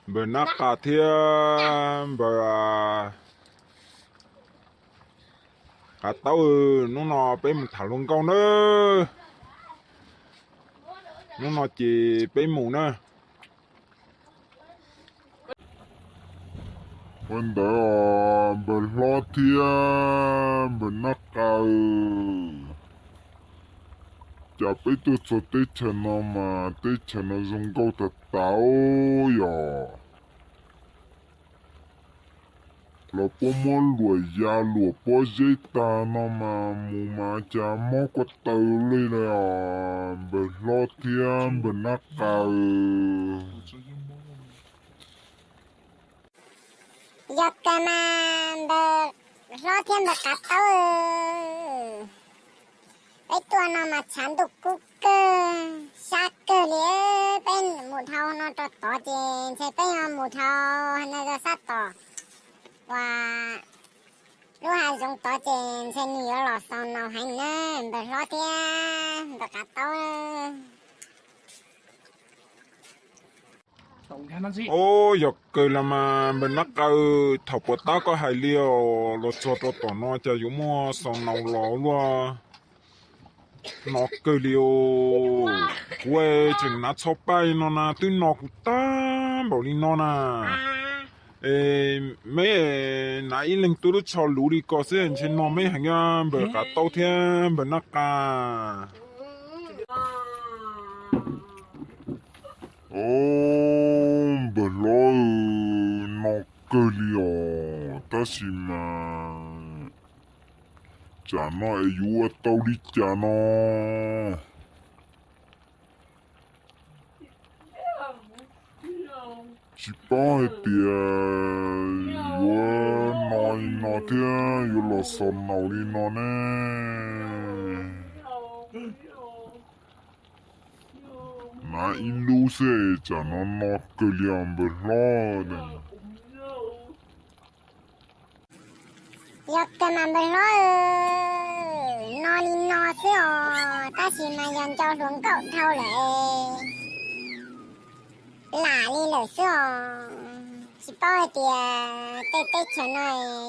Npawg Nab Qa thiab npawg Qav Taub, hnub no peb mus tham hluas nkauj nawb. Hnub no ces peb mus na. Ua ntawd os npawg hlob thiab npawg Nab Qa, cas peb tuaj txog teb chaws no mas teb chaws no zoo nkauj tas tas yog. Los puab muab luam ya luam pob zeb tag no mas mus mas cas mob ko taw li os npawg hlob thiab npawg Nab Qa. Yog kawg mas npawg hlob thiab npawg Qav Taub, peb tuaj no mas tshav ntuj kub kawg, sab kawg li. Peb mus dhau no rau tod ces ntshe peb yuav mus dhau no rau sab tom uas lub hav zoov tod ces ntshe nws yuav los xaus naus heev na npawg hlob thiab npawg Qav Taub. Ub, yog kawg los mas npawg Nab Qa, thaum puas tab koj hais li os, los txog rau tom no cas yuav muaj xaus naus los luaj no kawg li os. Kuv tseem hnav txhob paj no na twb no kuv tag npaum li no na. Es meb hnav ib leeg tuaj lub tsho luv li ko xwb ntshe no meb heev npawg Qav Taub thiab npawg Nab Qa. Ob, npawg hlob, no kawg li os, tab sis mas tsam no es yuav ua tau li cas no. Tsis paub hais tias yuav no li no thiab yuav los xaus naus li no ne. Hnav ib lub xwb tsam no no kawg li os npawg hlob. Yog kawg mas npawg hlob, no li no xwb os, tab sis mas yog nco hluas nkauj dhau lawm, lam li lawm xwb os. Tsis paub hais tias tej teb chaws no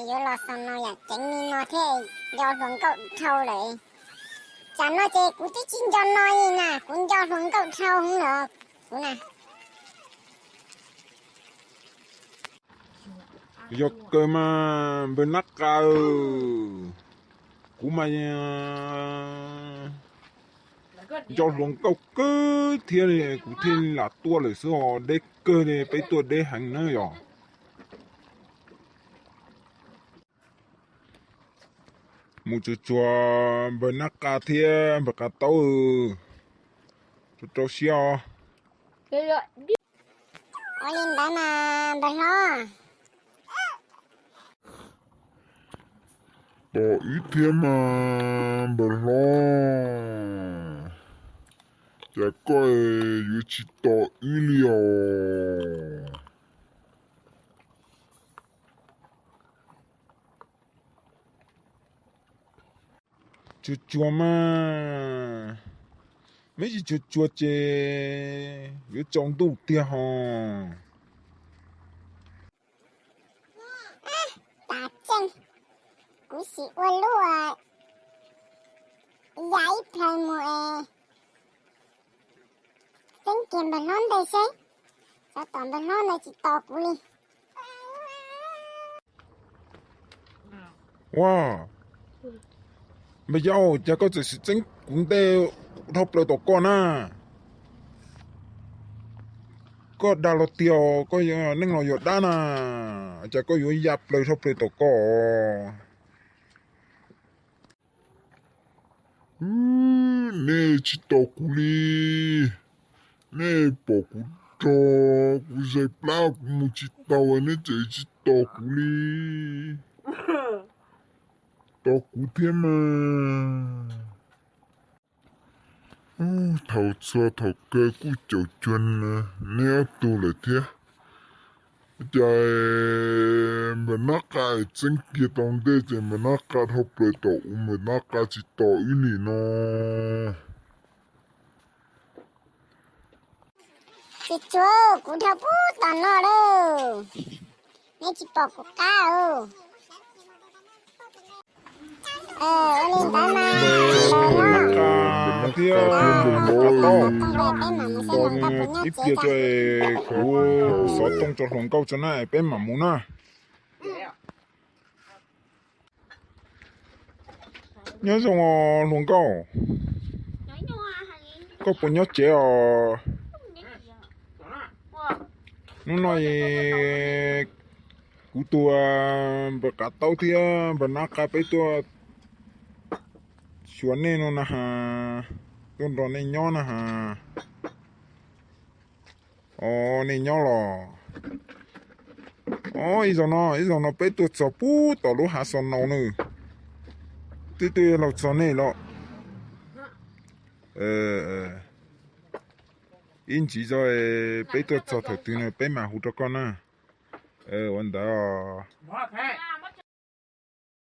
yuav los xaus naus yam ceev li no thiab, nco hluas nkauj dhau lawm. Tsam no ces kuv twb tsis nco no li na, kuv nco hluas nkauj dhau heev lawm kuv na. Yog kawg mas npawg Nab Qa, kuv mas nco hluas nkauj kawg thiab li, kuv thiaj li lam tuaj lawm xwb os, deb kawg li, peb tuaj deb heev na yog. Mus tsuag tsuag npawg Nab Qa thiab npawg Qav Taub, rau rau siab os. Ua li ntawd mas npawg hlob. Tos wb thiab mas npawg hlob, cas koj yuav tsis tos wb li os? Tsuag tsuag mas, meb tsis tsuag tsuag ces yuav tsaus ntuj tiag hos. Tam tseeb, kuv sim ua lub ya ib plhaw mus es txeeb kiag npawg hlob ntej seb, xyov tom npawg hlob ntawd tsis tos kuv li. Ua, npawg yau, cas koj txawm sim txeeb kuv ntej dhau plaws tom koj na? Koj dag los tiag, koj yog neeg los yog dab na? Cas koj yuav ya plaws dhau plaws tom koj? Nej tsis tos kuv li. Nej pom kuv rog, kuv zais plab, kuv mus tsis tau, nej tseem tsis tos kuv li. Tos kuv thiab mas. Thaum txhua thaum kawg kuj caum cuag neb ob tug lawm thiab. Cas npawg Nab Qa txeeb kiag tau ntej ces npawg Nab Qa dhau plaws tom u, npawg Nab Qa tsis tos wb li no. Tsuag tsuag, kuv dhau pub tom no lawm, neb tsis pom kuv qab. Ua li ntawd mas nab qa thiab tus npau tau, ib pliag tso kuv xov tooj rau hluas nkauj tso na, peb mam mus na. Nyob zoo os hluas nkauj, koj puas nyob tsev os? Hnub no kuv tus npawg Qav Taub thiab npawg Nab Qa peb tuaj xyuas nej no na has, tuaj nrog nej nyob na has. Os, nej nyob los? Os, ib zaug no, ib zaug no peb tuaj txog pub tom lub hav xo nau na. Twb twb laug txog nej los. Ib ntsis tso peb tuaj txog thaum twg no peb mam hu rau koj na. Ua ntawd os.